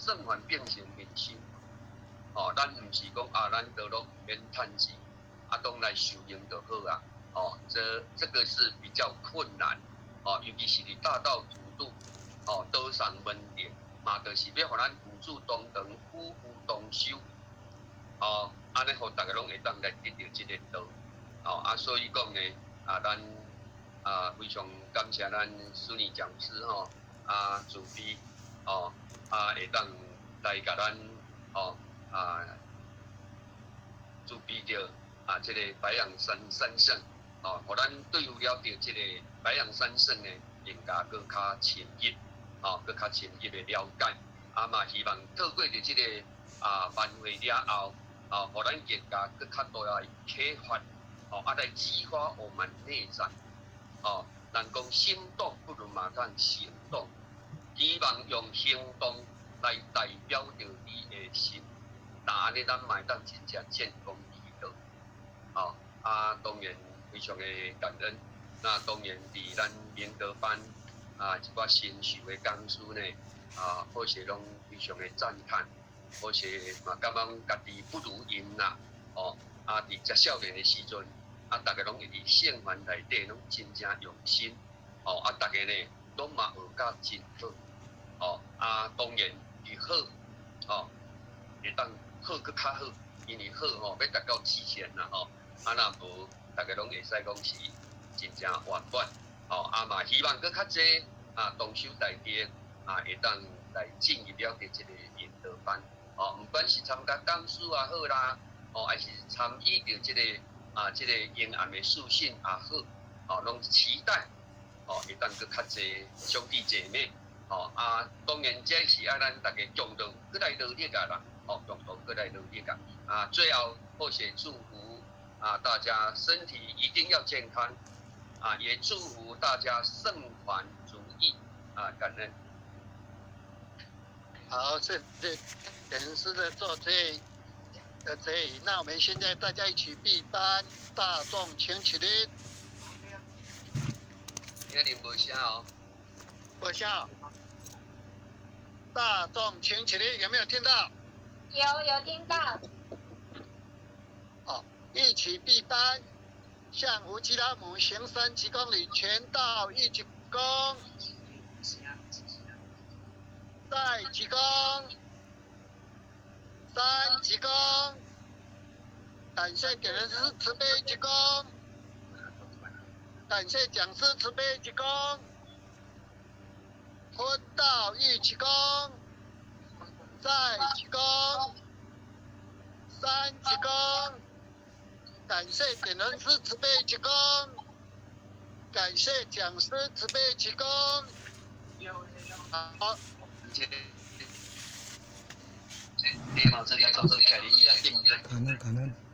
圣凡變成明修。哦，咱毋是講啊，咱都攏毋免趁錢，啊，當來修行就好啊。哦，這個是比較困難。哦，尤其是佇大道普渡，哦，導送門庭，嘛，就是欲予咱付諸同長，夫婦同修。哦，按呢，予逐家攏會當來得著這个道。哦，啊，所以講呢，啊，咱啊非常感謝咱孫尼講師吼，啊，慈悲，哦，啊，會當來共咱，哦，啊，慈悲著啊，這个白楊山三聖，哦，予咱對有了著這个白楊三聖呢，更加閣較深入，哦，閣較深入的了解。啊嘛，希望透過著這个啊班會了後，哦，予咱更加閣較大的啟發，哦，啊來激發我們內在，哦，人講心動不如馬上行動，希望用行動來代表著你的心，那按呢咱嘛會當真正建功立業，哦，啊，當然非常的感恩。那當然佇咱明德班啊，一寡新秀的講師呢，啊，好勢攏非常的讚嘆，好勢嘛感覺家己不如𪜶啦，哦，啊，佇遮少年的時陣，啊，逐家攏會佇聖凡內底攏真正用心，哦，啊，逐家呢攏嘛學甲真好，哦，啊，當然佇好，哦，會當好閣較好，因為好吼欲達到極限啦吼，啊，若無，逐家攏會使講是真正圓滿，哦，啊嘛希望閣較濟啊，同修大家啊，會當來進入了解這个明德班，哦，毋管是參加講師也好啦，哦，還是參與著這个啊，這个陰暗的屬性也好，哦，攏期待，哦，會當閣較濟兄弟姐妹，哦，啊，當然這是愛咱逐家共同閣來努力啊啦，哦，共同閣來努力啊，啊，最後好勢祝福啊，大家身體一定要健康。啊，也祝福大家聖凡如意啊，感恩。好，謝謝點師的做這裡，那我們現在大家一起閉班，大眾請起立。今日無聲哦。無聲。大眾請起立，有沒有聽到？有聽到。好，一起閉班。向吳吉拉姆行三鞠躬禮，全道一鞠躬，再鞠躬，三鞠躬，感謝點人師慈悲鞠躬，感謝講師慈悲鞠躬，佛道一鞠躬，再鞠躬，三鞠躬。感謝點人師慈悲鞠躬，感謝講師慈悲鞠躬。好。感恩感恩。